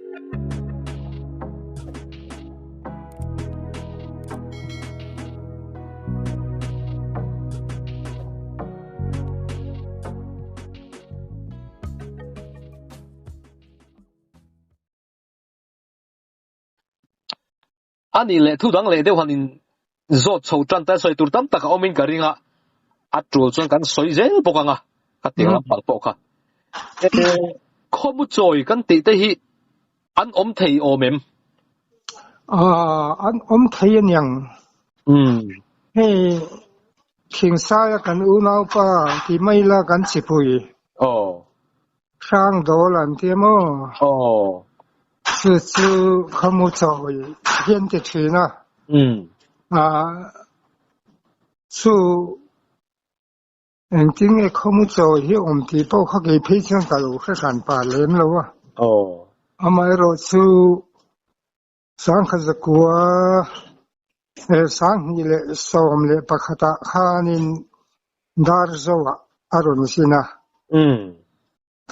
A nih leh thu dang leh deuh han in zawt chho tan ta sawi tur tam tak a awmin ka ring a, a tul chuan kan sawi zel bawk ang a, khatiang lampang pawh kha. Khawmu chawi kan tih te hi an awm thei awm em? Aaa, an awm thei aniang. Hei Thingsaia kan unaupa tih mai ila kan chipui. Aw. Hrang dawl an ti maw? Aw. Chu chu khawmu chawi hian ti thin a. Aaa, chu Engtin nge khawmu chawi hi awm tih pawh kha kei phei chuan ka lo hre hran pah lem lo a. Amaherawh chu Sangkhazakua 2011 ah khanin Darzoah a rawn zin a.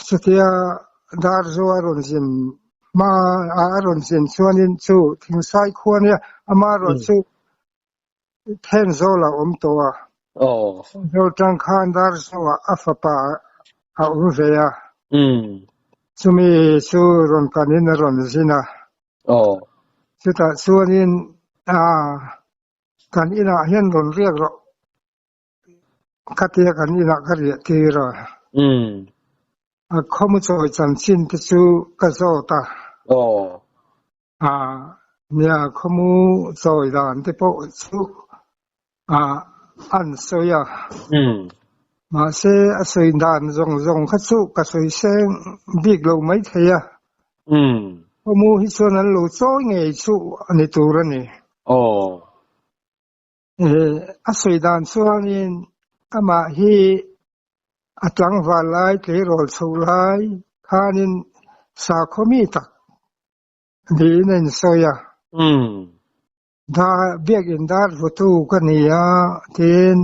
Chutia Darzo a rawn zin hma a rawn zin chuanin chu Thingsai khua nia amaherawh chu Thenzawl a awm tawh a. Thenzawl tang khan Darzoah a fapa a awm ve a. Chumi chu rawn kanin a rawn zin a. Chutah chuanin kan inah hian rawn riak rawh. Khatia kan inah ka riah tir a. A khawmu chawi chanchin te chu ka zawt a. A nia khawmu chawi dan te pawh chu a an sawi a. Mahse a sawi dan zawng zawng kha chu ka sawi seng bik lo mai thei a. Khawmu hi chuan an lo chawi ngei chu a ni tur a ni. A sawi dan chuanin amah hi a tlangval lai tleirawl chhoh lai khanin sakhaw mi tak niin a insawi a. Biakinn dar vutu ka ni a tiin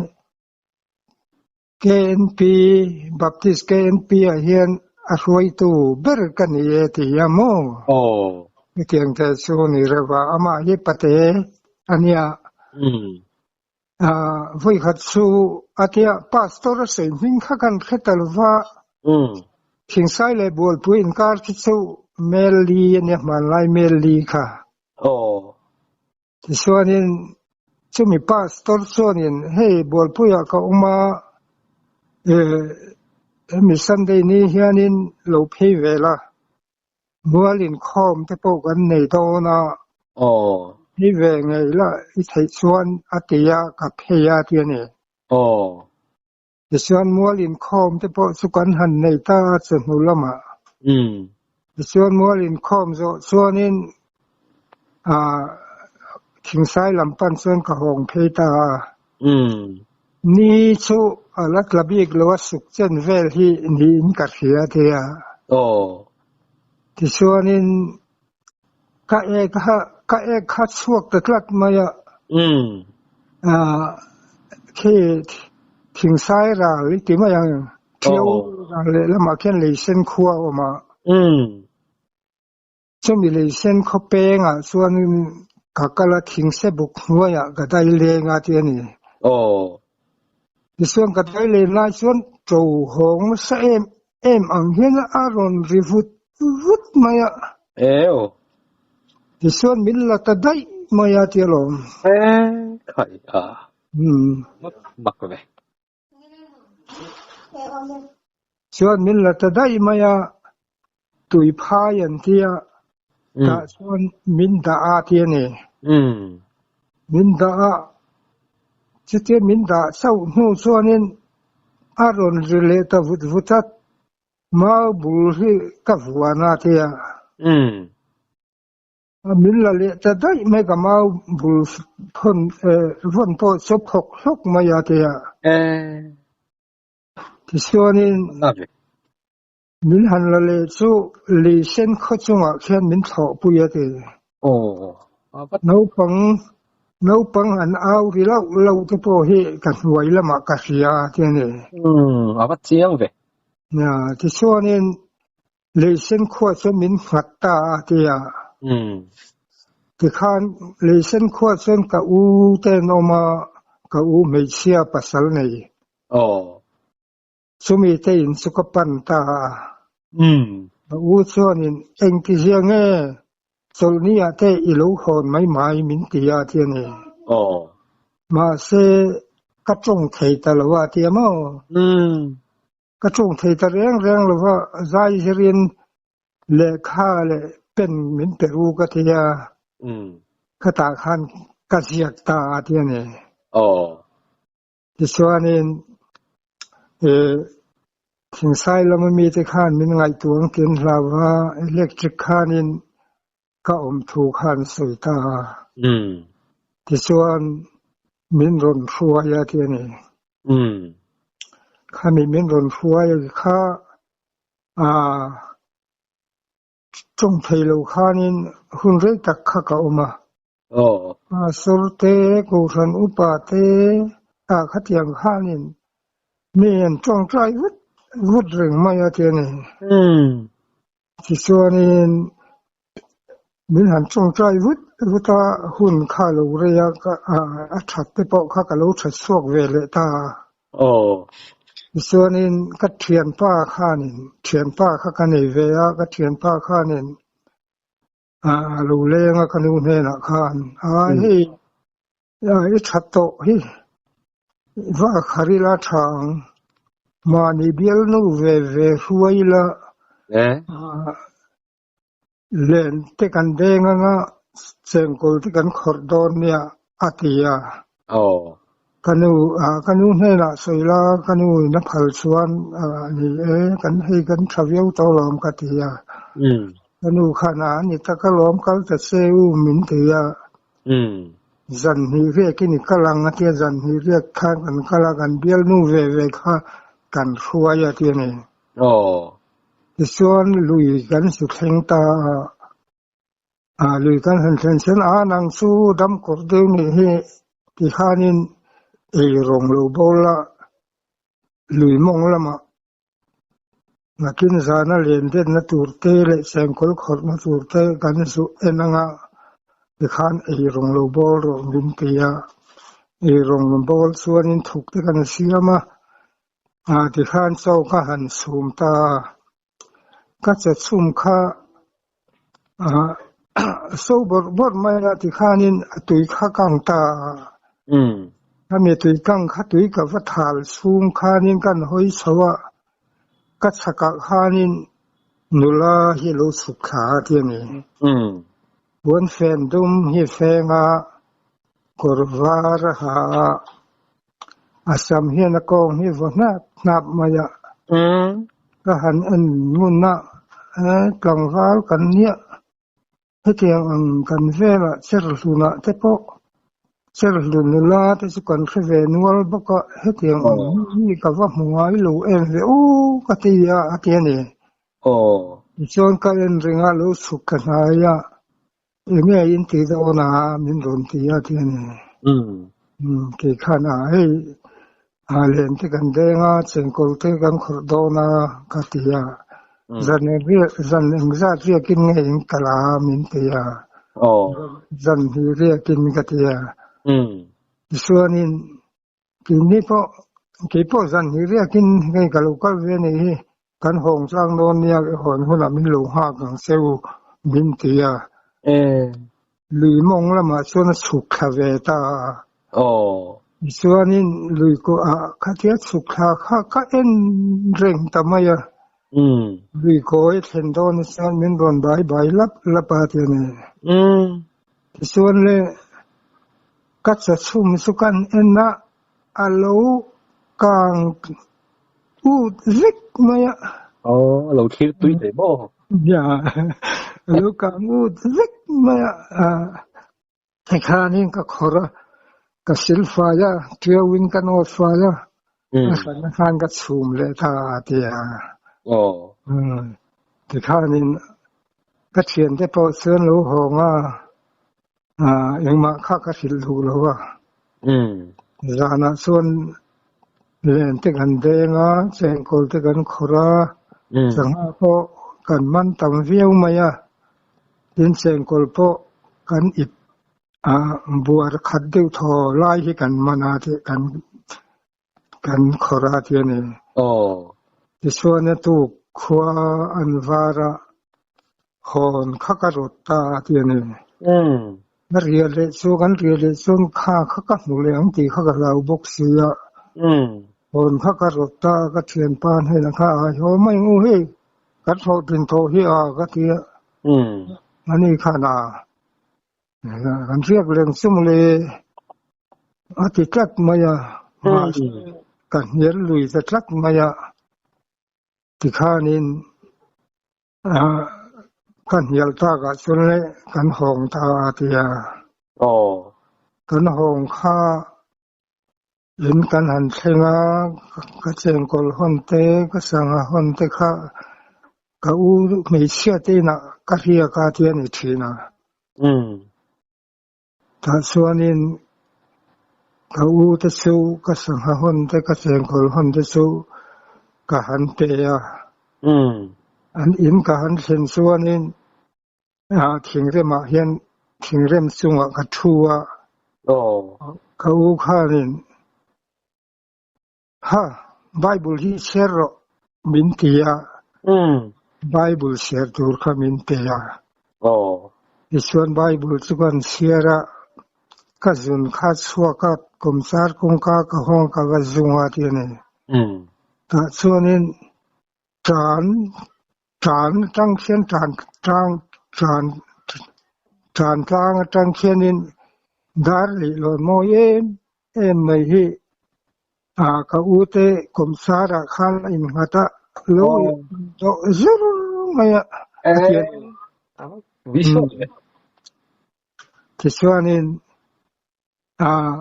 KNP, Baptist KNP ah hian a hruaitu ber ka ni e ti a maw? Hetiang te chu ni reuh a, amah hi pate a nia. Vawikhat chu a tia pastor a sawi hming kha kan hre ta lo va, Thingsai leh Bualpui inkar khi chu Mel li a nia, hmanlai Mel li kha. Tichuanin chumi pastor chuanin hei Bualpuiah ka awm a, hemi Sunday ni hianin lo phei ve la, mual inkhawm te pawh kan nei dawn a, phei ve ngei la i theih chuan a ti a, ka phei a ti a ni. Tichuan mual inkhawm te pawh chu kan han nei ta a chawhnu lamah. Tichuan mual inkhawm zawh chuanin ah Thingsai lam pan chuan ka hawng phei ta a. Ni chu a la tla bik lo a suk chen vel hi niin ka hria thei a. Tichuanin ka ek kha ka ek kha chhuak ta tlat mai a. Ah khi Thingsai ral i ti mai ang Ṭhiau ral lehlamah khian Leisen khua a awm a. Chumi Leisen khaw pengah chuan ka kal a thingse buk hnuaiah ka dai leng a ti a ni. Tichuan ka dai len lai chuan ṭo hawng nasa em em ang hian a rawn ri vut vut mai a. Tichuan min la ta daih mai a ti alawm. Chuan min la ta daih mai a, tui phai an ti a, tah chuan min dah a ti a ni. Min dah a, chutia min dah chauh hnu chuanin a rawn ri leh ta vut vut a, mau bul hi ka vuan a ti a. Min la leh ta daih mai ka mau bul thawn vawn pawh chu phawk hlawk mai a tia. Tichuanin min han la leh chu lei sen khaw chungah khian min thlawhpui a ti. Naupang naupang an au ri lauh lauh te pawh hi ka hnuai lamah ka hria a ti a ni. A va chiang ve. Tichuanin. Leisen khuaah chuan min nghat ta a ti a. Tikhan Leisen khuaah chuan ka u te an awm a, ka u hmeichhia pasal nei. Chumi te in chu ka pan ta a. Ka u chuanin engtizia nge chawlhni ah te i lo hawn mai mai min ti a ti a ni. Mahse ka tawng thei ta lo a ti a maw? Ka tawng thei ta reng reng lo va, zai zirin lehkha leh pen min pe ru ka ti a, khatah khan ka ziak ta a ti a ni. Tichuanin thingsai lama mite khan min ngaihtuah ang tih an hlau a, electric khanin ka awm thu khan sawi ta a. Tichuan min rawn hruai a ti a ni. Khami min rawn hruai kha tawng thei lo khanin hun rei tak kha ka awm a. Pastor te, Kohhran upa te ah khatiang khanin mi an tawngtai vut vut reng mai a ti a ni. Tichuanin min han tawngtai vut vut a, hun kha lo rei a, a that te pawh kha ka lo that chhuak ve leh ta a. Tichuanin ka thianpa khanin, thianpa kha ka nei ve a, ka thianpa khanin a lo leng a ka nu hnenah khan, a hei i that tawh hi va khar ila tha ang, mahni bialnu ve ve hruai ila len te kan deng anga chengkawl te kan khawrh dawn nia a ti a. Ka nu ka nu hnenah sawi la, ka nu in a phal chuan ni e, kan hei kan tha viau tawh alawm ka ti a. Ka nu khan a ni tak alawm kal ta che u min ti a. Zan hnih riakin i kal ang a tia, zan hnih riak khan kan kal a, kan bialnu ve ve kha kan hruai a ti a ni. Tichuan lui kan su thleng ta a. Lui kan han thlen chuan a nang chu dam kawr deuh nih hi ti khanin ei rawng lo bawl a, lui mawng lamah nakin zana len denna tur te leh chengkawl khawrhna tur te kan zuh en anga tikhan ei rawng lo bawl rawh min ti a, ei rawng bawl chuanin thuk te kan siam a, tikhan chaw ka han chhum ta a. Ka che chhum kha so bawrh bawrh mai a tikhanin a tui kha kang ta a. Khami tui kang kha tui ka va thal chhung khanin kan hawi chho a, ka chhakah khanin nula hi lo chhuk thla a ti a ni. Puan fen dum hi feng a, kawr var a ha a, A sam hian a kawng hi vaw hnap hnap mai a, ka han en ngun a, tlangval kan nia, hetiang ang kan velah cherhlunah te pawh cherhlun nula te chu kan hre ve nual bawk a, hetiang ang hi ka va hmu ngai lo em ve u ka ti a, a ti a ni. Tichuan ka en ring a, lo chhuk ka hnai a. Enge in ti dawn a min rawn ti a ti a ni. Kei khan a hei a len te kan deng a chengkawl te kan khawrh dawn a ka ti a. Zan riak zan engzat riakin nge in kal a min ti a. Zan hi riakin ka ti a. Tichuanin Keini pawh, kei pawh zan hi riakin hei ka lo kal ve a nih hi, kan hawng tlang dawn nia hawn hunah min lo nghak ang che u min ti a. Lui mawng lamah chuan a chhuk thla ve ta a. Tichuanin lui kawhah khatia chhuk thla kha ka en reng ta mai a. Lui kawi thlen dawn chuan min rawn bai bai lap lap a ti a ni. Tichuan le ka chaw chhum chu kan en a, a lo kang ut vek mai a. Aw, a lo thlir tui thei maw? Ya, a lo kang ut vek mai a. Tikhanin ka khawrh a, ka sil fai a, tiauin ka nawt fai a, a hran a khan ka chhum leh ta a ti a. Tikhanin ka thiante pawh chuan lo hawng a, engmah kha ka hrilh duh lo a. Zanah chuan len te kan deng a, chengkawl te kan khawrh a, sangha pawh. kan man tam viau mai a, tin chengkawl pawh kan ip a buar khat deuh thaw lai hi kan man a tih kan kan khawrh a ti a ni. Aw. Tichuan a tuk khua an var a, hawn kha ka rawt ta a ti a ni. Umm. Ka riah leh chu kan riah leh chuan kha kha ka hmu leh ang tih kha ka hlau bawk si a. Umm. Hawn kha ka rawt ta a, ka thianpa hnenah kha a haw mai ang u hei, kan hlawhtlin tawh hi a ka ti a. Umm. Ani khan a Kan riak leng chu mawle a ti tlat mai a, mahse ka hnial lui ta tlat mai a, tikhanin ka hnial takah chuan le kan hawng ta a ti a. Kan hawng kha in kan han thleng a, ka chengkawl hawn te, ka sangha hawn te kha ka u hmeichhia te inah ka riak a ti a ni thin a. Tah chuanin ka u te chu ka sangha hawn te, ka chengkawl hawn te chu ka han pe a. An in ka han thlen chuanin Thingremah hian thingrem chungah ka thu a. Ka u khanin, Ha, Bible hi chhiar rawh min ti a. Bible chhiar tur kha min pe a. Tichuan Bible chu kan chhiar a, ka zun kha chhuak a, kawmchar kawngka ka hawng ka va zung a ti a ni. Tah chuanin Tan tan atang khian tan tlang tan tan tlang atang khianin dar leh lawn mawi em em mai hi ah ka u te kawmsarah khan a innghat a lo dawh zur mai a a ti a ni. Tichuanin ah.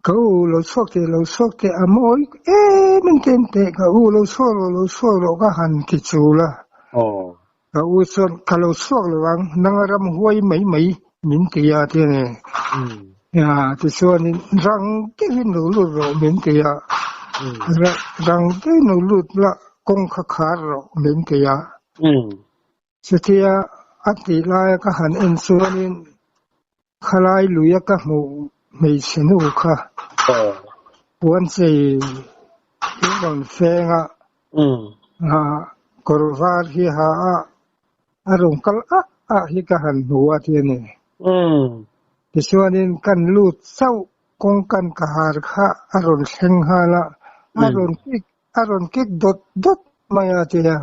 Ka u lo chhuak teh, lo chhuak teh, a mawi em em ten teh, ka u lo chhuak rawh, lo chhuak rawh ka han ti chul a. Ka u chuan ka lo chhuak lo ang, nang a ram huai mai mai min ti a ti a ni. Tichuanin rang deuhin lo lut rawh min ti a, rang deuhin lo lut la kawng kha khar rawh min ti a. Chutia a tih laia ka han en chuanin khalai luia ka hmuh hmeichhe nu kha puan chei hi rawn feng a, kawr var hi ha a, a rawn kal ah ah hi ka han hmu a ti a ni. Tichuanin kan lut chauh kawngkan ka har kha a rawn thleng nghal a, a rawn kik A rawn kik dawt dawt mai a ti a.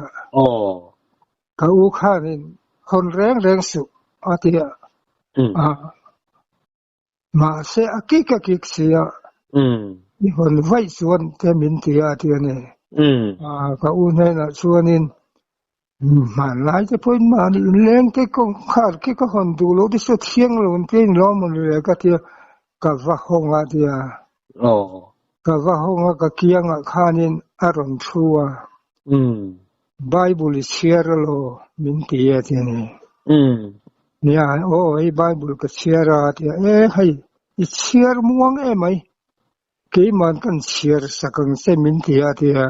Ka u khanin hawn reng reng suh a ti a. Mahse a kik a kik si a. I hawn vaih chuan te min ti a ti a ni. Ka u hnenah chuanin hmanlai te pawhin mahni inleng te kawngkhar khi ka hawn duh loh te chu a thiang lo ang tiin lawm a ni le ka ti a. Ka va hawng a ti a. Ka va hawng a, ka kiangah khanin a rawn thu a. Bible i chhiar elaw min ti a ti a ni. Nia, aw hei Bible ka chhiar a ti a, e hei i chhiar muang emai, keiman kan chhiar sak ang che min ti a ti a.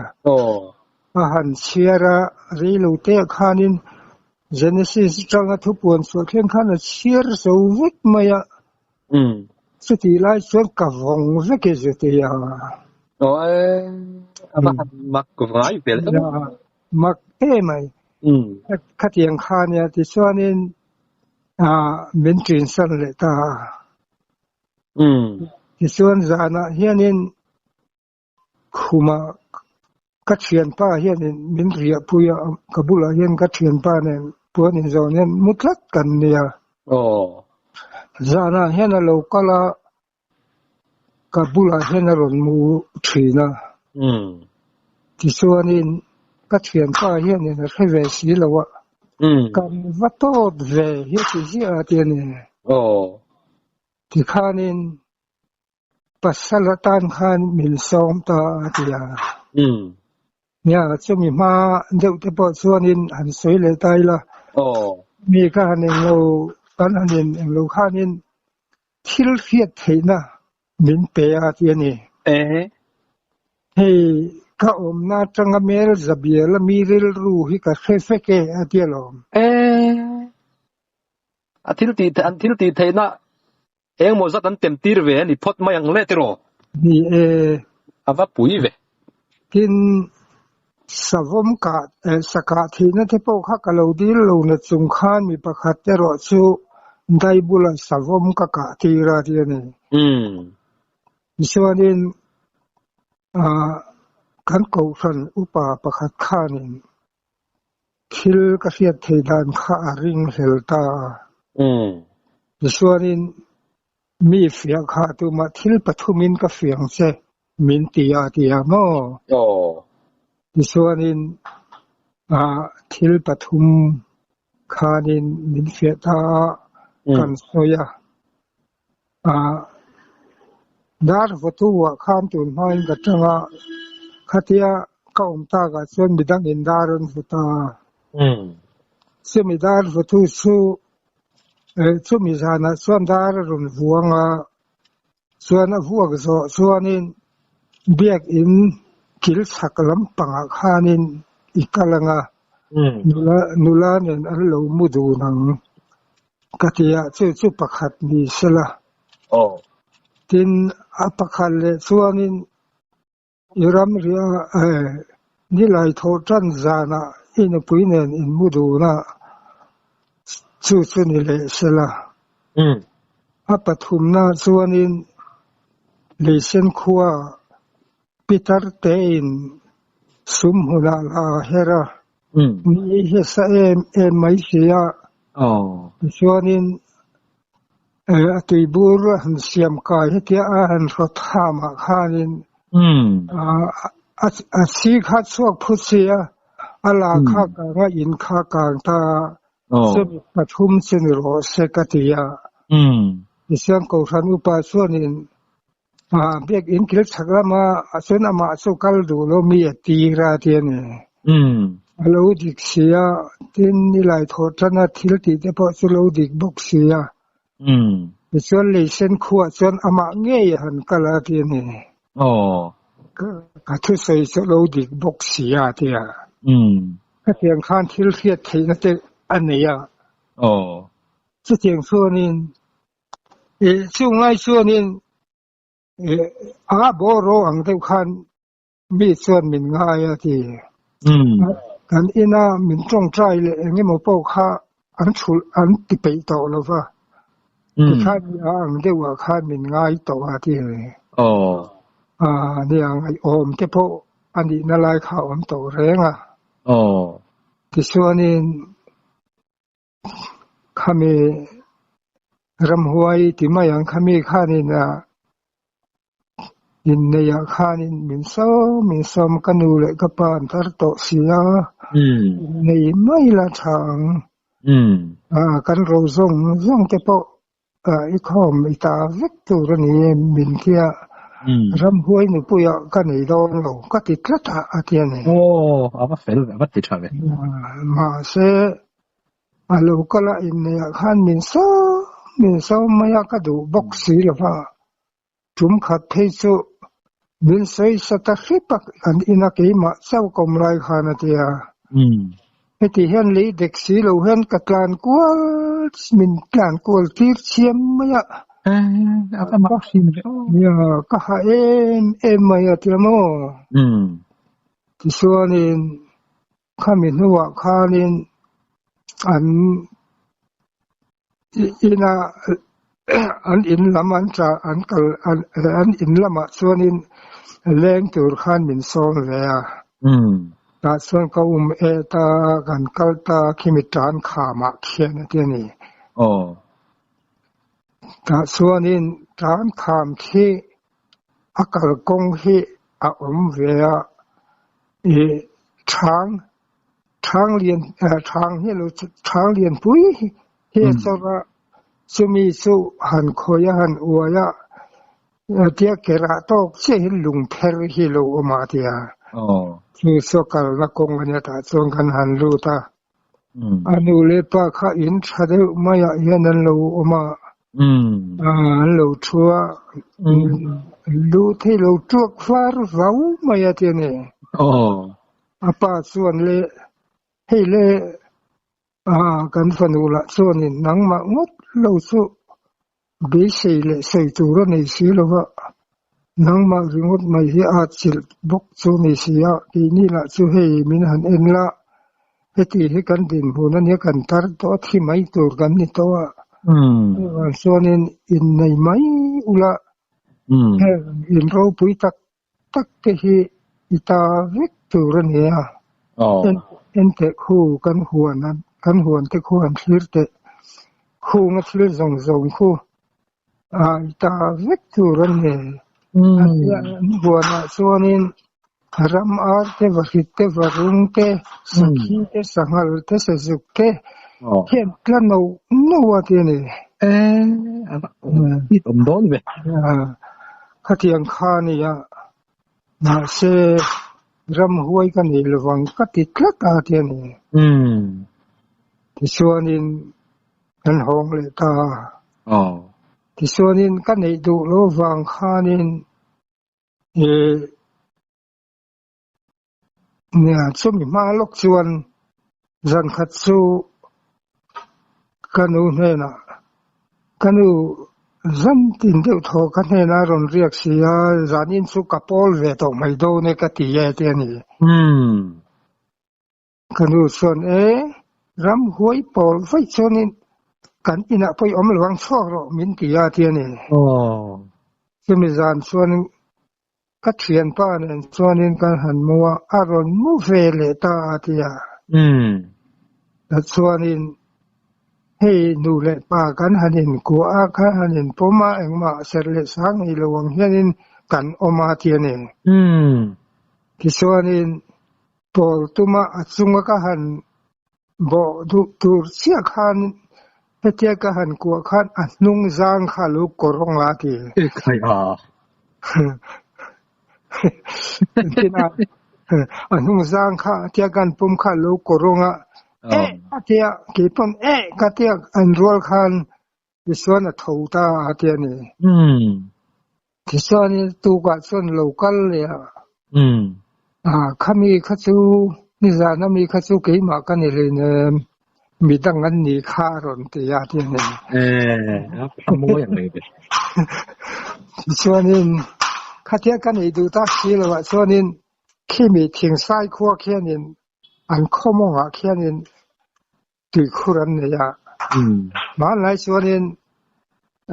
A han chhiar a, reilo te ah khanin Genesis atanga thupuan chhuah thleng khan a chhiar zo vek mai a. Chutih lai chuan ka vawng vek e Zutea. Aw e, a va han mak ngai vel em. Mak em mai. Khatiang kha nia tichuanin min ṭinsan leh ta a. Tichuan zanah hianin Khuma ka thianpa hianin min riahpui a, ka bulah hian ka thianpa nen puan inzawn hian mu tlat kan nia. Zanah hian a lo kal a, ka bulah hian a rawn mu thin a. Tichuanin ka thianpa hianin a hre ve si lo a, kan va tawt ve hi a ti ziah a ti a ni. Tikhanin Pasal atan khan min sawm ta a ti a. Nia, chumi hma deuh te pawh chuanin han sawi leh ta ila. Mi ka han englo, kan han in englo khanin thil hriat theihna min pe a ti a ni. Hei Ka awmna atanga mel zabial a mi rilru hi ka hre vek e a ti alawm. E, a thil tih an thil tih theihna engmaw zat an tem tir ve a ni phawt mai ang le tiraw? Ni e. A va pui ve. Tin, savawm kah sakah thihna te pawh kha ka lo dil lo na chung khan mi pakhat erawh chu dai bula savawm ka kah tir a ti a ni. Tichuanin kan kohhran upa pakhat khanin thil ka hriat theih dan kha a ring hlel ta a. Tichuanin mi fiah kha tumah thil pathumin ka fiang che min ti a ti a maw? Tichuanin thil pathum khanin min fiah ta a, kan sawi a. Dar vawtu ah khan tun hmain ka tang a, khatia ka awm takah chuan midang in dar an vaw ta a. Chumi dar vawtu chu chumi zanah chuan dar a rawn vuang a, chuan a vuak zawh chuanin biakin kil chhak lampangah khanin i kal ang a, nula nen an lo mu dun ang. Ka ti a, chu chu pakhat ni sela. Tin, a pakhat leh chuanin i ramria nilai thawh tan zanah i nupui nen in mu dun a, chu chu ni leh sela. A pathumna chuanin Leisen khua Pitar tein sum hmunah la her a, Ni hi sa em em mai si a, tichuanin a tuibur a han siam kai hetia a han hrawt hamah khanin a si kha chhuak phut si a, a la kha kang a, in kha kang ta a, chumi pathum chu ni rawh se ka ti a. Tichuan Kohhran upa chuanin Biakinn kil chhak lama chuan amah chu kal duh lo mi a tir a ti a ni. A lo dik si a, tin nilai thawh tana thil tih te pawh chu lo dik bawk si a. Tichuan leisen khuah chuan amah ngei a han kal a ti a ni. Ka thusawi chu lo dik bawk si a ti a. Hetiang khan thil hriat theihna te a nei a. Chutiang chuanin Chung lai chuanin a bawraw ang deuh khan mi chuan min ngai a ti. Kan ina min tawngtai leh eng emaw pawh kha an thulh an ti peih tawh lo va. Tikhan mi a ang deuhah khan min ngai tawh a ti. Nia ngaihawm te pawh a nihna lai kha a awm tawh reng a. Tichuanin Khami ramhuai ti mai ang khami khanin ah inneih ah khanin min sawm min sawm ka nu leh ka pa an tar tawh si a innei mai la tha ang ah kan ro zawng zawng te pawh ah i khawm i ta vek tur a ni em min tia ramhuai nupui ah ka nei dawn lo ka ti tlat a a ti a ni. Aw a va fel ve a va ti tha ve. Mahse a lo kal a inneih ah khan min sawm min sawm mai a ka duh bawk si lo va tum khat phei chu min sawi sa ta hrep a kan ina keimah chauh ka awm lai khan a ti a. Heti hian lei dek si lo hian ka tlan kual min tlan kual tir chiam mai a. A va mak thin ve aw. Nia ka ha em em mai a tia maw. Tichuanin khami hnuah khanin an ina an in lam an tla an kal an in lamah chuanin leng tur khan min sawm ve a. Tah chuan ka um e ta kan kal ta khimi tan khamah khian a ti a ni. Tah chuanin tan kham khi a kalkawng hi a awm ve a ih thang Thang lian thang hi lo thang lian pui hi a chawr a, chumi chu han khawi a han uai a, tia kerah tawk chiah hian lung pher hi lo awm a tia. Chu chu a kalna kawng a nia tah chuan kan han lut a, a nu leh pa kha in tha deuh maiah hian an lo awm a, an lo thu a, lu thei lo tuak var vau mai a tia ni. A pa chuan le hei le kan fanu lah chuanin nangmah ngawt lo chu beisei leh sawi tur a nei si lo va, nangmah ringawt mai hi a chilh bawk chu a ni si a, keini lah chu hei min han en la, heti hi kan dinhmun a nia kan tar tawh a, thi mai tur kan ni tawh a, chuvang chuanin innei mai ula, heng in ropui tak tak te hi i ta vek tur a ni a, en teh khu kan huan kan huan te khu an thlir teh khung a thil zawng zawng khu a i ta vek tur a ni. An huanah chuanin ram ar te vahrit te varung te sakhi te sanghal te sazuk te hian tla no no a ti a ni. Awm dawn ve. Khatiang kha a ni a, mahse ramhuai ka nei lovang ka ti tlat a ti a ni. Tichuanin kan hawng leh ta a. Tichuanin ka neih duh lo vang khanin Nia, chumi hma lawk chuan zan khat chu ka nu hnenah, Ka nu, zan tin deuh thaw ka hnenah a rawn riak si a, zanin chu ka pawl ve tawh mai dawn e ka ti e ti a ni. Ka nu chuan, E, ramhuai pawl vaih chuanin kan inah pawh i awm lo ang chhuak rawh min ti a ti a ni. Chumi zan chuan ka thianpa nen chuanin kan han mu a, a rawn mu ve leh ta a ti a. Chuanin hei nu leh pa kan han inkuah a, kan han inpawm a, engmah serh leh sang nei lo ang hianin kan awm a ti a ni. Tichuanin Pawl tuma a chunga ka han bawh duh tur chiah khan hetia ka han kuah khan a hnung zang kha a lo kawrawng a ti. Ekhai a. Engtin a a hnung zang kha hetia ka han pawm kha a lo kawrawng a, eh a tia keipawn eh ka tia an rual khan tichuan a tho ta a ti a ni. Tichuanin tukah chuan lo kal leh a, khami kha chu nizan ami kha chu keimah ka ni hleinem, midang an nih kha a rawn ti a ti a ni. Tichuanin khatia ka neih duh tak si loah chuanin khimi thingsai khua khianin an khaw mawngah khianin Tuikhur an nei a. Hmanlai chuanin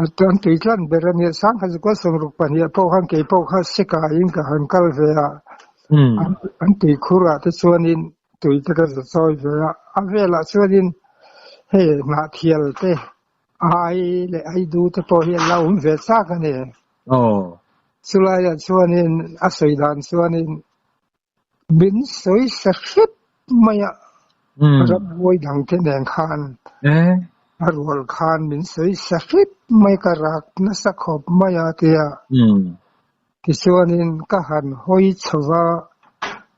an tui tlan ber a nia, sangkhat zakua 62 pawh khan kei pawh kha sikaiin ka han kal ve a. An tuikhurah te chuanin tui te ka za chawi ve a. A velah chuanin hei hnahthial te, ai leh aidu te pawh hi an la awm ve chak a ni. Chulaiah chuanin a sawi dan chuanin Min sawi sa hrep mai a, ramhuai dang te nen khan a rual khan min sawi sa hrep mai ka rak nasa khawp mai a tia. Tichuanin ka han hawi chho va,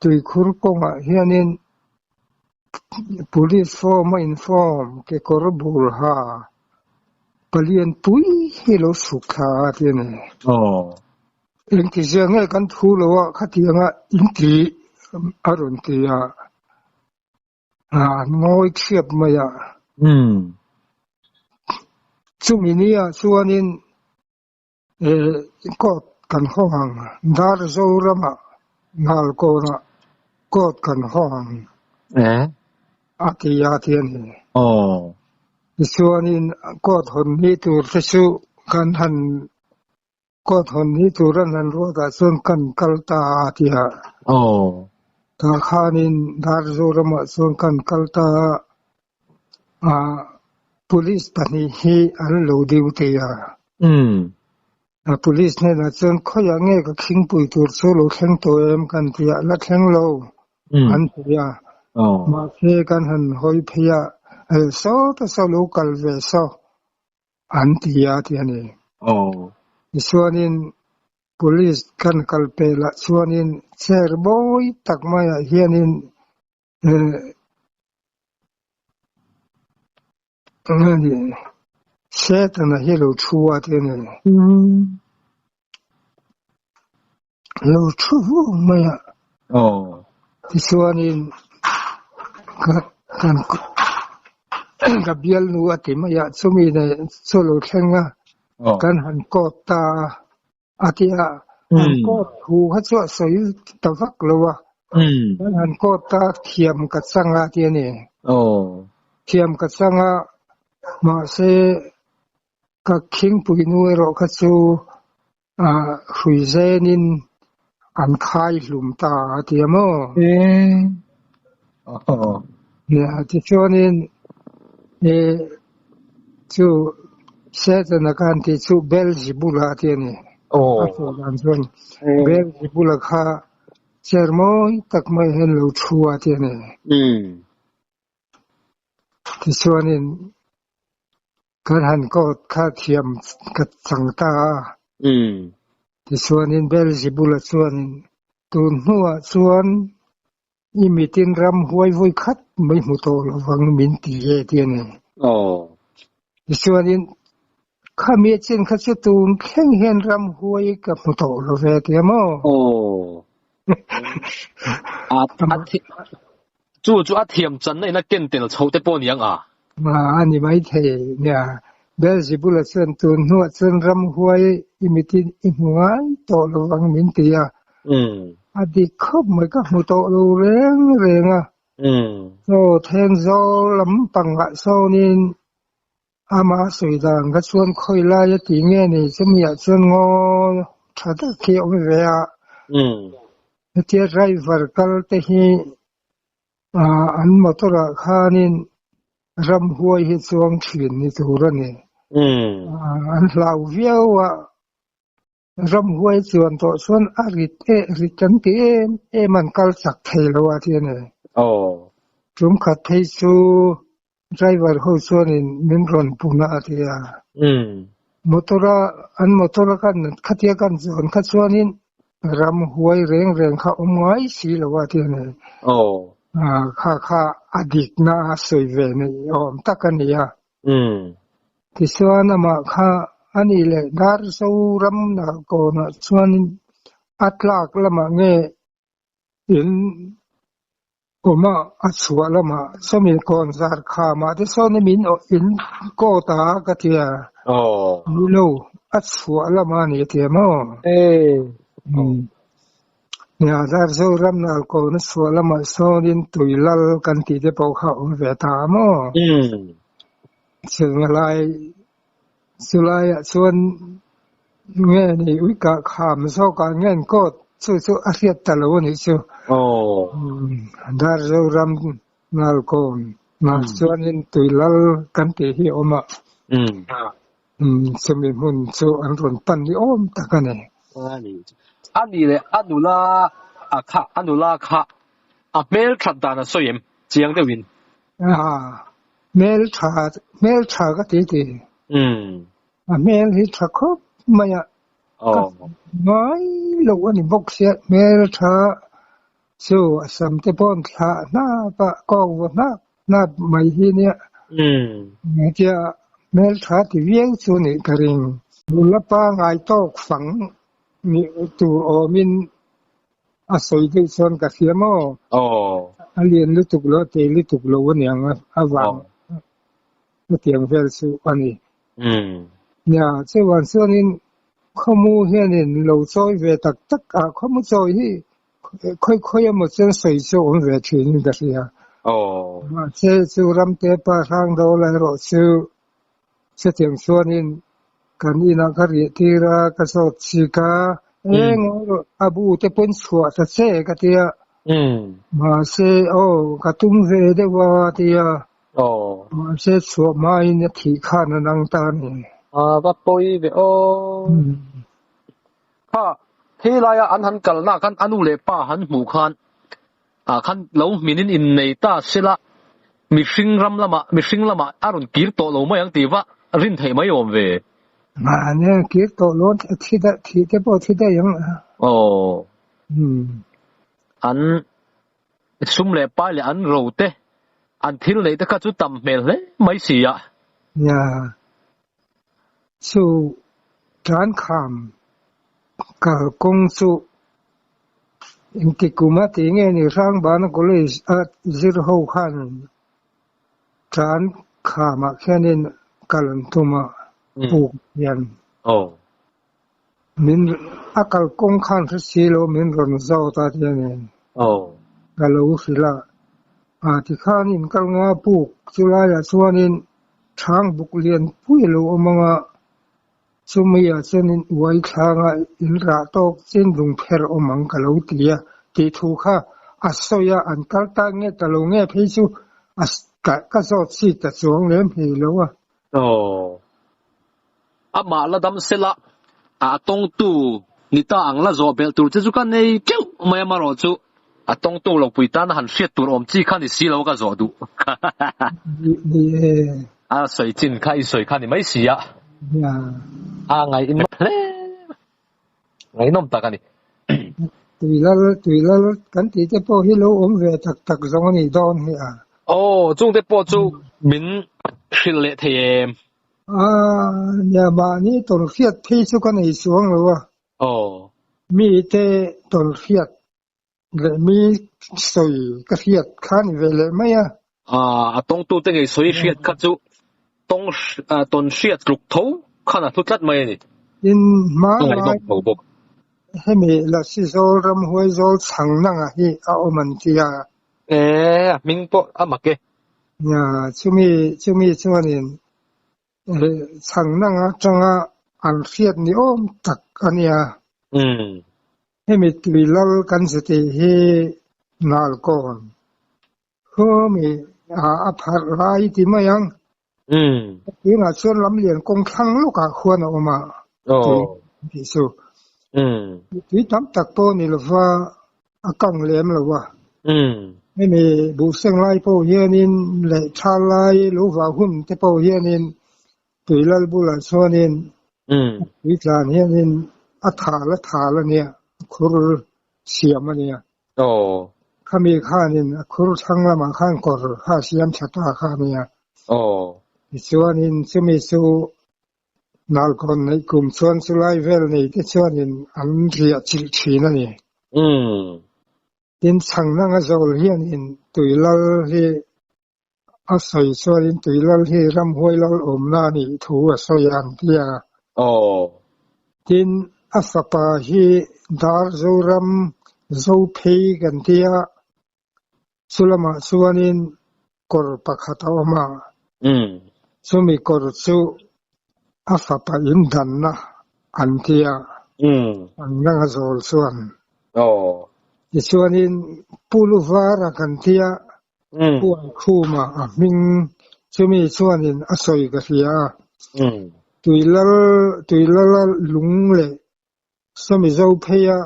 tuikhur kawngah hianin police form a inform kekawr bul ha palian pui hi lo suk thla a ti a ni. Engti zia nge kan thu lo a khatianga in ti a rawn ti a, an ngawi thiap mai a. Chumi nia chuanin court kan hawng ang, Darzoramah Nalkawnah court kan hawng ang a ti a ti a ni. Tichuanin court hawn ni tur te chu kan han Court hawn ni tur an han ruat ah chuan kan kal ta a ti a. Tah khanin Darzoram ah chuan kan kal ta a, Police pahnih hi an lo duty a. Police hnenah chuan khawiah nge ka khingpui tur chu lo thleng tawh em kan ti a, la thleng lo an ti a. Mahse kan han hawi phei a, saw ta saw lo kal ve saw. An ti a ti a ni. Tichuanin Police kan kal pelah chuanin chair mawi tak maiah hianin Setana hi lo thu a ti a ni. Lo thu vung mai a. Aw. Tichuanin ka kan ka bialnu a ti mai a, chumi nen chu lo thleng a, kan han court ta a, a ti a, han court thu kha chu a sawi ta vak lo a, kan han court ta thiam ka chang a ti a ni. Thiam ka chang a, mahse ka khingpui nu erawh kha chu hrui zenin an khai hlum ta a ti a maw? Nia, tichuanin chu Setana khan tih chu Beelzebula a ti a ni. A sawi dan chuan Beelzebula kha chair mawi tak mai hian lo thu a ti a ni. Tichuanin kan han court kha thiam ka chang ta a. Tichuanin Beelzebula chuanin tun hnuah chuan i mitin ram huai vawi khat mai hmu tawh lovang min ti e ti a ni. Tichuanin khami chin kha chu tun thleng hian ram huai ka hmu tawh lo ve ti a maw? Chu chu a thiam channa in a ken tel chho te pawh niang a. A ni maithei nia. Beelzebula chuan tun hnuah chuan ramhuai i mitin i hmu ngai tawh lo vang min ti a. A dik khawp mai ka hmu tawh lo reng reng a. Chaw Thenzawl lampangah sawnin amah sawi dan kha chuan khawi lai a ti nge ni chumiah chuan ngaw tha tak hi a awm ve a. Hetia driver kal te hi an motor ah khanin ramhuai hi chuang thin ni tur a ni. An hlau viau a, ramhuai chuan tawh chuan a rit e rit an ti em em an kal chak thei lo a ti a ni. Tum khat phei chu Driver ho chuanin min rawn pun a a ti a. Motor a an motor a kan khatia kan zawn kha chuanin ram huai reng reng kha awm ngai si lo a ti a ni. Kha kha a dikna a sawi ve nei awm tak a ni a. Tichuan amah kha a nih leh Darzoram kawnah chuanin a tlak lamah nge In awma a chhuah lamah sawmi kawn zar khamah te sawn min in coat a ka ti a ni lo a chhuah lamah a ni a ti a maw nia Darzoram nal kawn a chhuah lamah sawnin tui lal kan tih te pawh kha a awm ve ta a maw chulai chulaiah chuan Nge ni uikah kham zawkah nge an coat chu chu a hriat ta lo a nih chu. Darzoram Nalkawn ah chuanin Tuilal kan tih hi a awm a. Chumi hmun chu an rawn pan ni awm tak a ni. A ni leh a nula a kha a nula kha a hmel that dan a sawi em chiang deuhin. Hmel tha hmel tha ka ti ti. A hmel hi tha khawp mai a, ka ngai lo a ni bawk sia, hmel tha chu a sam te pawh an thlah hnap a, kawk vaw hnap hnap mai hi nia, tia hmel tha ti viau chu nih ka ring. Nula pangai tawk fang nih tur awmin a sawi deuh chuan ka hria maw? A lian lutuk lo, a tei lutuk lo aniang a vang. Hetiang vel chu a ni. Nia, chuan chuanin khawmu hianin lo chawi ve tak tak a, khawmu chawi hi khawi khawi emaw chuan sawi chu a awm ve thinin ka hria. Mahse chu ramte pa hrang do la erawh chu chutiang chuanin kan inah ka riah tir a, ka zawt chik a, eng erawh a bu te pawn chhuah ta che ka tia. Mahse aw ka tum ve deuh a tia. Mahse chhuah hmain a thih khan a nang ta a ni. A va pawi ve aw. Kha helaia an han kalna khan a nu leh pa han hmuh khan ah khan lo hminin innei ta sela mihring ram lamah mihring lamah a rawn kir tawh lo mai ang tih va rin theih mai awm ve. Mahni kir tawh lo thi daih thih te pawh thi daih ang. Aw. An Sum leh pai leh an ro te, an thil neih te kha chu tam hmel hle mai si a. Nia, chu Tlankham kalkawng chu Engti kuma ti nge ni Hrangbana College a zir ho khan tan khamah khianin kal an tum a, puk hian. Min a kalkawng khan hre si lo min rawn zawt a tia nen. Ka lo hrilh a, a tikhan in kal nga puk chulaiah chuanin thang buk lian pui a lo awm ang a, chumi ah chuanin uai thlanga in rah tawk chin lung pher awm ang ka lo ti a tih thu kha a sawi a, an kal tak nge ta lo nge phei chu a ka zawt chi ta chuang lem hlei lo a. Aw. Amah la dam sela, a tawngtu ni ta ang la zawh belh tur che chu ka nei teuh mai amarawh chu a tawngtu lo pui tana han hriat tur awm chi kha ni si lo ka zawh duh. A sawi chin kha i sawi kha ni mai si a. A ngaihnawm hle ngaihnawm tak a ni. Tuilal tuilal kan tih te pawh hi lo awm ve tak tak zawng a nih dawn hi a. Aw, chungte pawh chu min hrilh leh thei em? A, nia mahni tawnhriat phei chu ka nei chuang lo a. Aw. Mite tawnhriat leh mi sawi ka hriat kha ni ve leh mai a. A, a tawngtute ngei sawi hriat kha chu tawng tawnhriat tluk tho khan a hlu tlat mai a ni. Tin, hmanlai hemi Lasi zawl ramhuai zawl chhang nanga hi a awm an ti a. E, a hming pawh a mak e. Nia, chumi chumi chuanin chhang nanga atanga an hriat ni awm tak a nia. Hemi tui lal kan zu tih hi Nalkawn khawmi a pharh lai ti mai ang. Tunah chuan lamlian kawng thlang lawkah khuan a awm a tui tih chu. Tui tam tak pawh ni lova a kang lem lo a. Hemi buhseng lai pawh hianin leh tha lai lo vah hun te pawh hianin tui lal bulah chuanin tui tlan hianin a thal a thal a nia, a khur siam a nia. Khami khanin a khur thlang lamah khan kawr kha a siam tha ta kha a nia. Tichuanin chumi chu Nalkawn neih kum chuan chulai vel nei te chuanin an riah chilh thin a ni. Tin, chhang nanga zawl hianin tuilal hi a sawi chuanin tuilal hi ramhuai lal awmna a nih thu a sawi a an ti a. Tin, a fapa hi Dar Zoram Zophei kan ti a, chulamah chuanin kawr pakhat a awm a. Chumi kawr chu a fapa in danna an ti a, an nanga zawl chuan. Tichuanin Pu Luvara kan ti a, Pu Aikhuma a hming chumi chuanin a sawi ka hria a. Tuilal Tuilala lung leh Sawmi Zopheia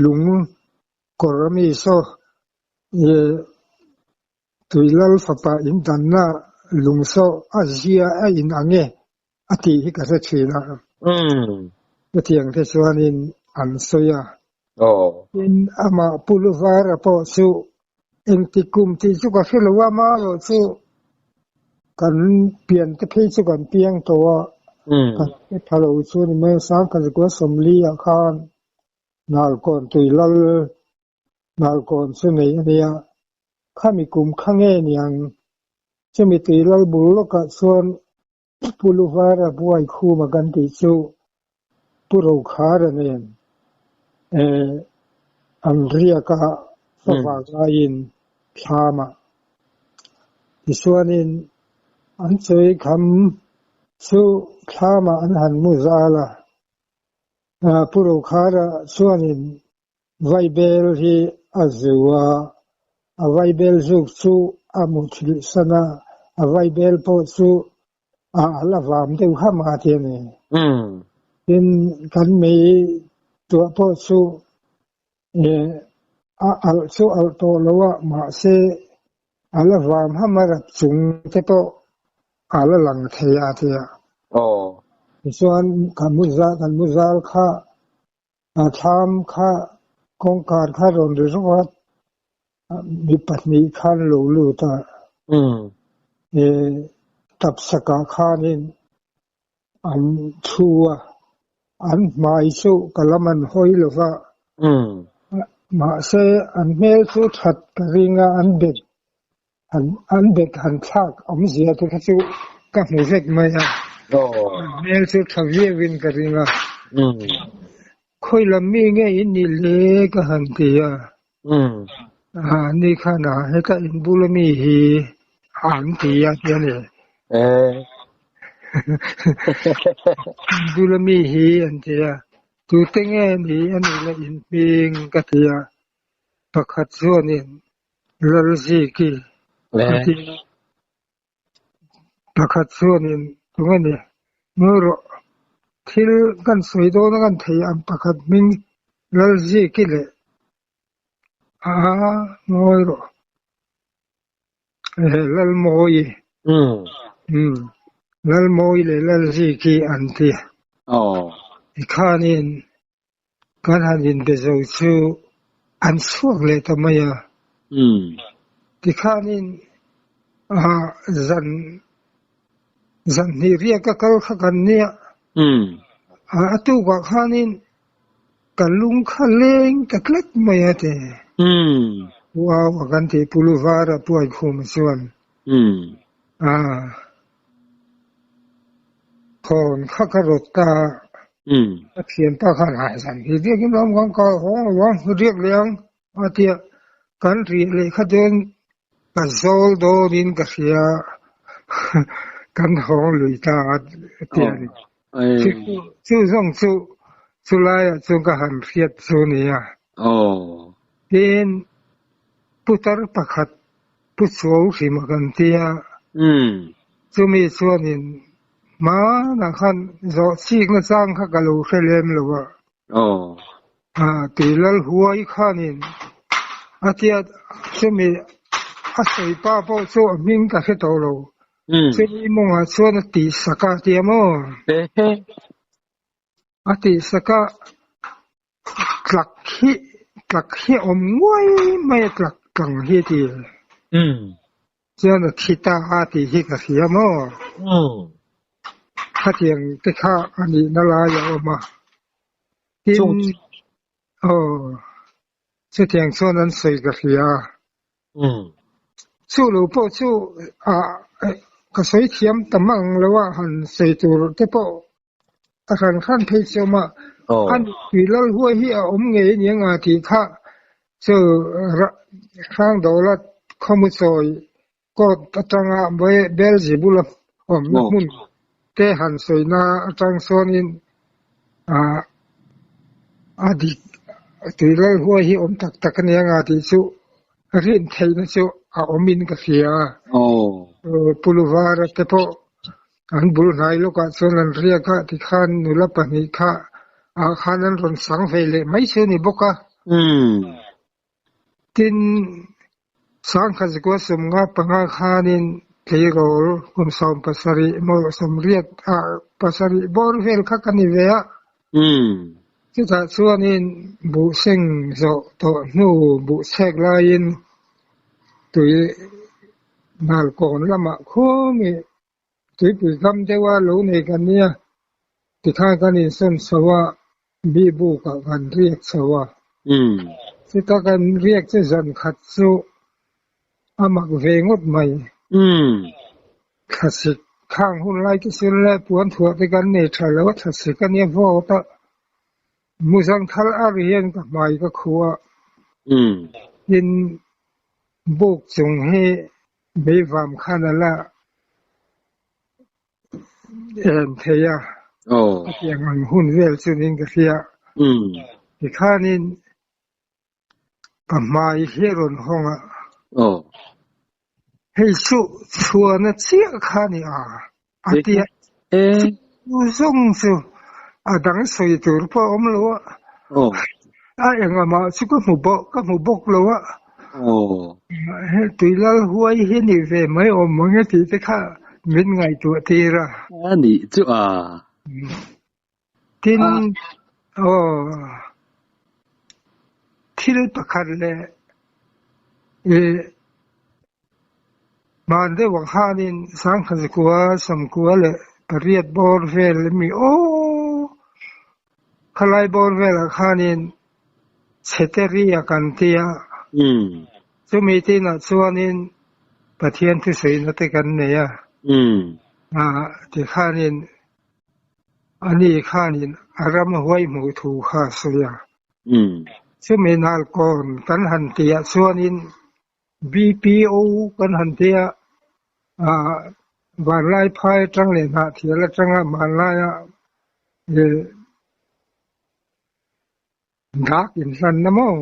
lung kawr ami saw Tuilal fapa in danna lung saw a zia a in ang e a tih hi ka hre thin a. Chutiang te chuanin an sawi a. Tin, amah Pu Luvara pawh chu engti kum tih chu ka hre lo a, amaherawh chu kan pian te phei chu kan piang tawh a, kan hre pha lo chu ni mai a, Sangkazikua Sawmli ah khan Nalkawn Tuilal Nalkawn chu nei a nia, khami kum kha nge niang chumi Tuilal bul lawkah chuan Pu Luvara buai khuma kan tih chu Pu Rokhara nen an riak a, favang laiin thlamah. Tichuanin an chawi kham chu thlamah an han mu zal a, Pu Rokhara chuanin Vaibel hi a zu a, a vaibel zuk chu a muthilh san a, a vaibel pawh chu a la vam deuh ham a ti a ni. Tin, kan mei tuah pawh chu a alh chu alh tawh lo a, mahse a la vam ham a rap chung te pawh a la lang thei a ti a. Tichuan, kan mu zal kha A thlam kha kawngkhar kha rawn ri rawk a, mi pahnih khan lo lut a. Tapsakah khanin an thu a, an hmai chu ka lam an hawi lo va. Mahse an hmel chu that ka ring a, an bag han an bag han thlak awmzia te kha chu ka hmu vek mai a. An hmel chu tha viau in ka ring a. Khawi lam mi nge in nih le ka han ti a. Ni khan a heta in bula mi hi an ti a ti a ni. In bula mi hi an ti a. Tute nge ni a nih la in hming ka ti a. Pakhat chuanin Lalziki a ti a. Pakhat chuanin tunge ni? Ngawi rawh, thil kan sawi dawn a kan thei ang pakhat hming Lalziki leh a ngawi rawh. Ehe Lalmawi. Umm Lalmawi leh Lalziki an ti. Tikhanin Kan han inbe zo chu an chhuak leh ta mai a. Tikhanin zan zan hnih riak a kal kha kan nia. A tukah khanin ka lung kha leng ta tlat mai a ti. Wow a kan tih Puluvara Puaikhuma chuan. Khawn kha ka rawt ta a. Ka thianpa khan hai zan hi riakin ram kan kal hawng lo ang, riak leh ang a ti a. Kan riah leh kha chuan ka zawl dawnin ka hria kan hawng lui ta a ti a ni. Chu zawng chu chulaiah chuan ka han hriat chu a ni a. Tin, putar pakhat Pu Chuau hrim a kan ti a. Chumi chuanin hmanah khan zawh chikna chang kha ka lo hre lem lo a. Tui lal huai khanin a tia chumi a sawi pa pawh chu a hming ka hre tawh lo. Chumi mawngah chuan a tih sak a tia maw? A tih sak a. Tlak hi tlak hi a awm nguai mai a tlak tlang hi a ti. Chuan a thi ta a tih hi ka hria maw? Khatiang te kha a nihna lai a awm a. Tin, aw, chutiang chuan an sawi ka hria. Chu lo pawh chu ka sawi thiam tam ang lo a, han sawi tur te pawh A hran hran phei chu awm a, a nupui lal huai hi a awm ngei a ni ang a tih kha chu Hrangdawla khawmu chawi court atanga Beelzebula awmna hmun te han sawina atang chuanin a dik tui lal huai hi awm tak tak a ni ang a tih chu rin theihna chu a awmin ka hria a. Puluvara te pawh An bul hnai lawkah chuan an riak a, tikhan nula pahnih kha ah khan an rawn sang ve leh mai chu a ni bawk a. Tin, sangkhat zakua sawmnga panga khanin tleirawl kum 70 emaw sawmriat ah pasarih bawr vel kha ka ni ve a. Chutah chuanin buh seng zawh tawh hnu buh chhek laiin tui Nalkawn lamah khawmi tuipui kam deuha lo nei kan nia, tikhan kan insawn chho a, bihbukah kan riak chho a. Chuta kan riak chu zan khat chu a mak ve ngawt mai. Thlasik khang hun lai te chu le puan thuah te kan nei tha lo a, thlasik a nia vawt a, muzang thal ar hian ka hmai ka khuh a. Tin, Buk chung hi meivam khan a la en thei a, hetiang ang hun vel chunin ka hria. Tikhanin ka hmai hi a rawn hawng a, hei chu chhuana chiah kha a ni a, a ti a. Chu zawng chu a dang sawi tur pawh a awm lo a, a engah mah chu ka hmu bawk ka hmu bawk lo a. He tui lal huai hi ni ve mai awm ang e tih te kha min ngaihtuah tir a. A nih chu a. Tin, aw, thil pakhat leh ih Hman deuh ang khanin Sangkhazikua, Samkua leh pariat bawr vel ami aw khalai bawr velah khanin Chheteria kan tia. Chumi tinah chuanin Pathian thusawiina te kan nei a. Tikhanin ani khanin a ram huai hmuh thu kha a sawi a. Chumi nalkawn kan han tihah chuanin BPO kan han tia vanlai phai atang leh hnahthial atanga hmanlaia Dak inhlan na maw?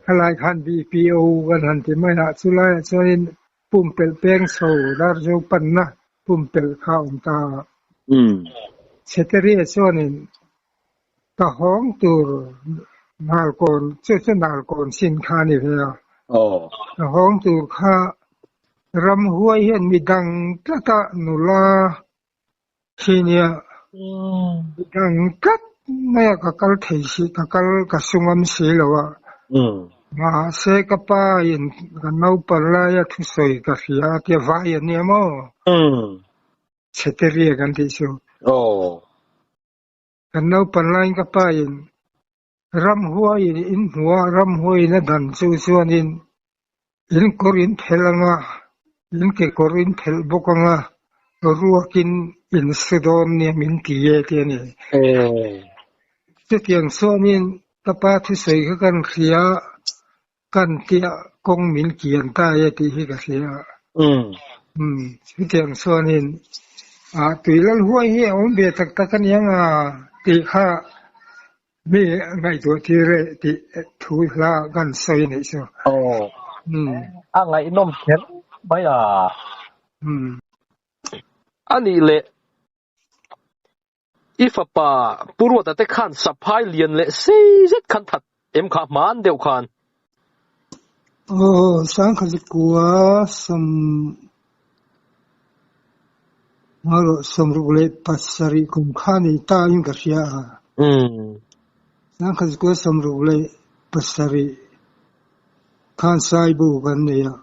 Helai khan BPO kan han ti mai a, chulaiah chuanin pumpelh peng chho Darzo panna pumpelh kha a awm ta a. Chheteria chuanin ka hawng tur Nalkawn, chu chu Nalkawn chin kha a ni ve a. Ka hawng tur kha ramhuai hian midang tlata nula Khi nia dang tlat mai a ka kal thei si ka kal ka su ngam si lo a mahse ka pa in ka naupang laia thusawi ka hria a tia vai a nia maw chheteria kan tih chu kan naupang laiin ka pa in ramhuai in in hmu a ramhuai in a dan chu chuanin in kawr in phelh anga in kekawr in phelh bawk anga ruakin in su dawn nia min ti e ti a ni. Chutiang chuanin ka pa thusawi kha kan hria kan tia kawng min kian ta e tih hi ka hria. Chutiang chuanin tui lal huai hi a awm ve tak tak a nia nga tih kha mi ngaihtuah tir e tih thu hla kan sawi a nih chu. Aw, a ngaihnawm kher mai a. A nih leh I fapa Pu Ruata te khan saphai lian leh sei zet khan that em kha hman deuh khan. Aw, Sangkhalikua sawm ngarawh sawmruk leh pasarih kum kha nei ta in ka hria a. Sangkhalikua sawmruk leh pasarih khan Saibu kan nei a.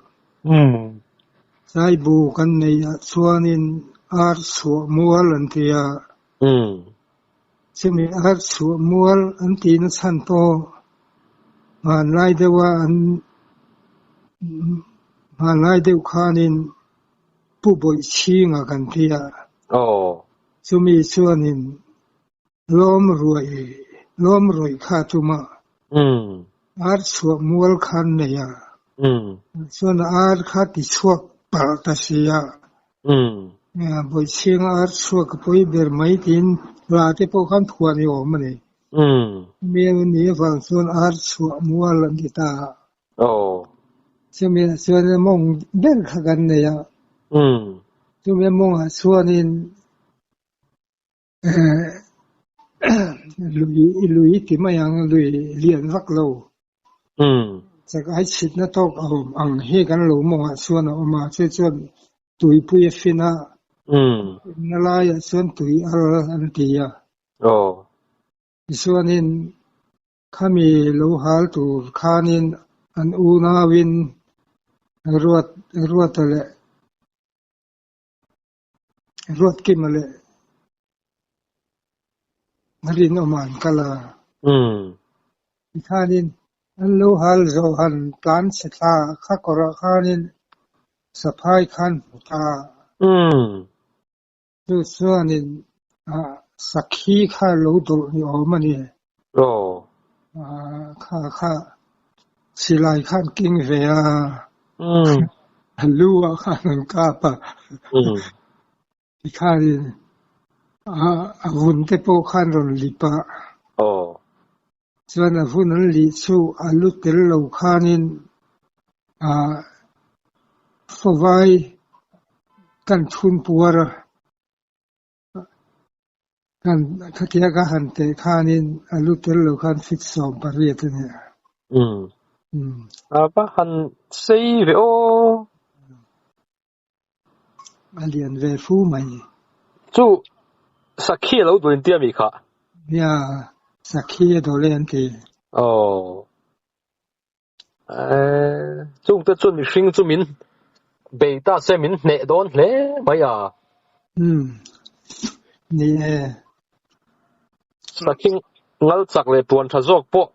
Saibu kan nei ah chuanin ar chhuah mual an ti a. Chumi ar chhuah mual an tihna chhan pawh hmanlai deuha an hmanlai deuh khanin Pu Bawihchhinga kan ti a. Chumi chuanin Lawm ruai, lawm rawih kha tum a. Ar chhuah mual khan nei a. Chuan ar kha ti chhuak palh ta si a. Bawihchhinga ar chhuak a pawi ber mai tiin hla te pawh khan phuah ni awm a ni. Chumi ni avang chuan ar chhuah mual an ti ta a. Chumi ah chuan mawng ber kha kan nei a. Chumi mawngah chuanin Lui lui ti mai ang lui lian vak lo. Chak ai chhitna tawk a awm ang hi kan lo mawngah chuan a awm a, chu chuan tuipui a fin a, finna laiah chuan tui al an ti a. Tichuanin khami lo hal tur khanin an unauin ruat ruata leh Ruatkima leh Rinawma an kal a. Tikhanin an lo hal zawh han tlan chhe thla kha kawrah khanin saphai khan hmu ta. Chu chuanin sakhi kha lo dawlh ni awm a ni. Kha kha silai khan king ve a, a lu ah khan an kap a, tikhanin a vun te pawh khan rawn lip a, chuan a vun an lih chu a lu tel lo khanin fawvai kan thun puar a. Kan khatia ka han teh khanin a lu tel lo khan fit 18 a ni a. A va han sei ve aw. A lian ve fu mai. Chu sakhi a lo dawlin tia mi kha? Nia, sakhi a dawl e an ti. Aw. Chungte chuan mihring chu min bei ta se min hneh dawn hle mai a. Umm. Ni e. Sakhi ngal chak leh puan tha zawk pawh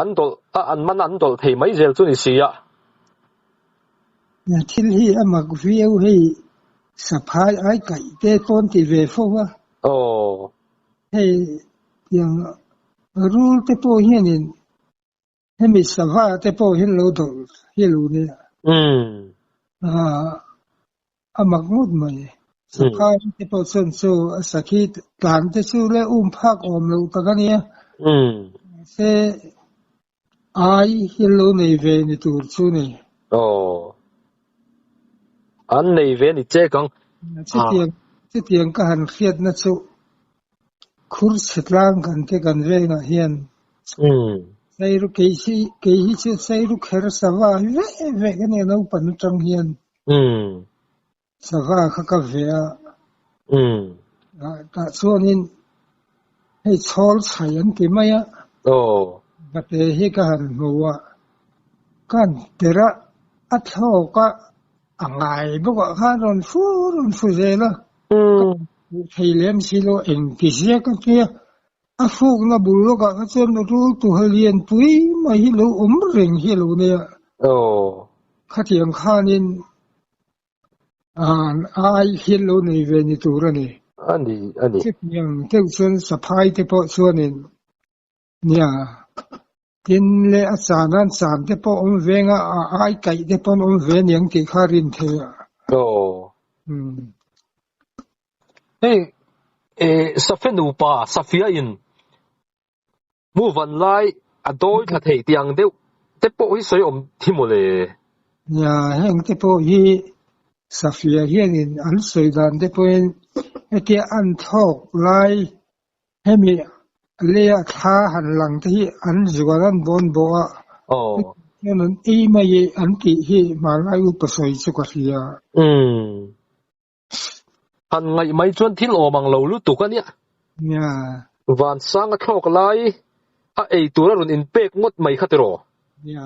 An dawlh a, an man a an dawlh thei mai zel chu ni si a. Thil hi a mak viau hei saphai ai kaih te pawn ti ve fo a. Aw. Hei tiang rul te pawh hianin hemi sava te pawh hian lo dawlh hi lo nia. Umm. A mak ngawt mai. Saphai te pawh chuan chu a sakhi tlan te chu le um phak awm loh tak a nia. Umm. Mahse ai hi lo nei ve ni tur chu ni. Aw. An nei ve ni chek ang. Chutiang chutiang ka han hriatna chu khur chhe tlang kan te kan vengah hian Sairu kei hi kei hi chu Sairu kher sava hi vek vek a nia naupang atang hian. Sava kha ka ve a. Tah chuanin hei chhawl chhai an ti mai a. Vate hi ka han hmu a. Ka han perh a, a thlawk a, a ngai bawk ah khan rawn fu rawn fu zel a. Ka hmuh thei lem si lo engti ziak a tia. A fukna bul lawkah kha chuan rul tuha lian pui mai hi lo awm reng hi a lo nei a. Khatiang khanin ai hian lo nei ve ni tur a ni. A ni, a ni. Chutiang deuh chuan saphai te pawh chuanin nia tin leh a chan an chan te pawh awm veng a, a ai kaih te pawh an awm ve aniang tih kha a rin theih a. Hei Safe nupa Safia in mu van lai a dawi thla thei tih ang deuh te pawh hi sawi awm thi maw le? Nia, heng te pawh hi Safia hianin an sawi dan te pawhin hetia an thlawk lai hemi leia thla han lang te hi an zuan an bawn bawh a, hian an ei mai e an tih hi hmanlai upa sawi chu ka hria. Han ngaih mai chuan thil awm ang lo lutuk a nia. Nia. Vansang a thlawk lai a ei tur a rawn inpek ngawt mai kha tiraw? Nia.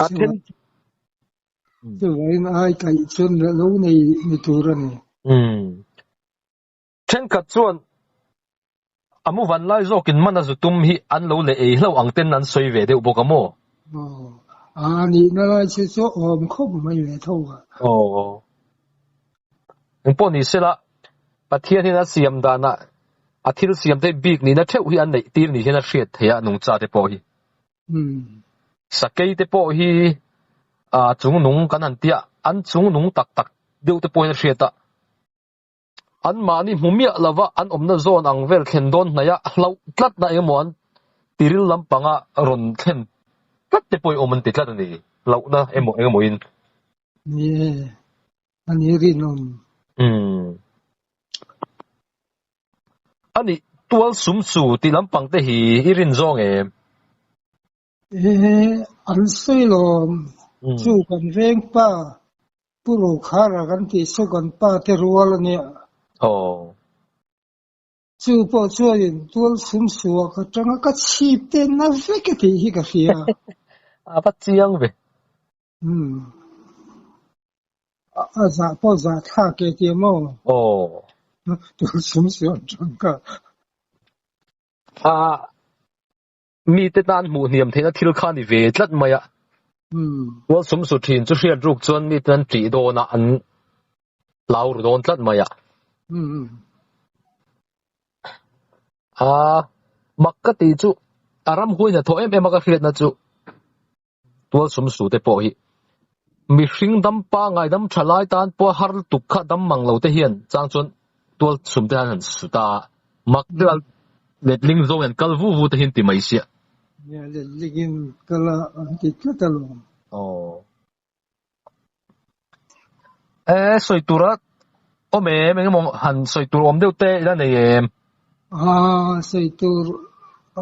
A then. Chuvangin ai kaih chuan lo nei ni tur a ni. Umm. Thenkhat chuan a mu van lai zawkin man a zu tum hi an lo leh ei hlauh ang ten an sawi ve deuh bawk a maw? Aw, a nihna lai chu chu awm khawp mai ve tho a. Aw, engpawh ni sela Pathian hian a siam danah a thil siam te bik nihna theuh hi an neih tir ni hian a hriat theih a nungcha te pawh hi. Sakei te pawh hi a chungnung kan han tia an chungnung tak tak deuh te pawh hian a hriat a. Anmahni hmu miah lova an awmna zawn ang vel thlen dawn hnaih a hlauh tlatna engemaw an tiril lampanga rawn thlen tlat te pawhin awm an ti tlat a ni, hlauhna emaw engemaw in. Ni e, a ni rinawm. Umm. A nih, tual sum su tih lampang te hi i rin zawng em? E, an sawi lawm. Chu kan veng pa, Pu Rokhara kan tih chu kan pa te rual a nia. Aw. Chu pawh chuanin tual sum suah ka tang a, ka chhip te na vek e tih hi ka hria. A va chiang ve. Umm. A zah pawh zah thlak e tia maw? Aw. Tual sum suah tang ka. A Mite tan hmuh hniam theihna thil kha ni ve tlat mai a. Tual sum su thin chu hriat ruk chuan mite an ṭih dawn a, an hlau ru dawn tlat mai a. A mak ka tih chu a ramhuai hnathawh em em a ka hriatna chu tual sum su te pawh hi mihring dam pangngai dam tha lai tan pawh har lutuk kha dam mang lo te hian chang chuan tual sum te han han su ta a, mak deuh a letling zawng hian kal vu vu te hian ti mai sia. Nia letling in kal a an ti tlat alawm. Aw. E sawi tur a awm em engemaw han sawi tur awm deuh te ila nei em? Aa sawi tur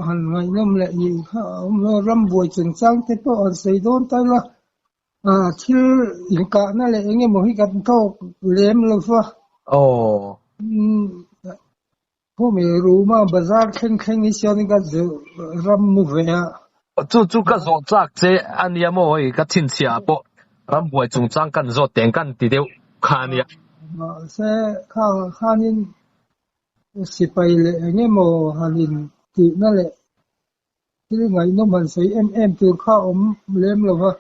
han ngaihnawm leh ni kha a awm lo rambuai chungchang te pawh han sawi dawn ta ila aa thil inkahna leh engemaw hi kan tawk lem lo va. Aw. Khawmi ruma bazar thleng thleng hi chuan ka ram mu ve a. Chu chu ka zawh chak che a nia maw hei ka chhinchhiah ah pawh rambuai chungchang kan zawt teng kan ti deuh kha a nia. Mahse kha khanin sipai leh eng emaw han in tihna leh. Thil ngaihnawm han sawi em em tur kha a awm lem lo va.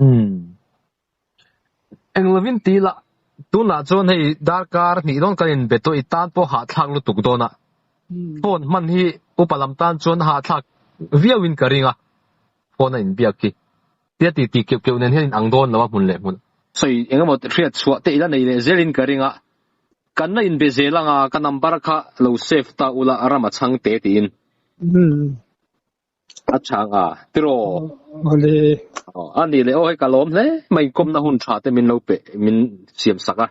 Umm. Eng lovin ti ila, tunah chuan hei darkar hnih dawn kan inbe tawh i tan pawh hahthlak lutuk dawn a. Phone hman hi upa lam tan chuan a hahthlak viauin ka ring a, phone a inbiak hi. Tia ti ti keuh keuh nen hian in ang dawn lo a hmun leh hmun. Sawi eng emaw hriat chhuah te ila nei leh zelin ka ring a, kan la inbe zel anga ka number kha lo save ta ula ram a chhang te tiin. A chhang a, tiraw? Awle. A nih leh aw hei ka lawm hle mai, kawmna hun tha te min lo pe min siam sak a.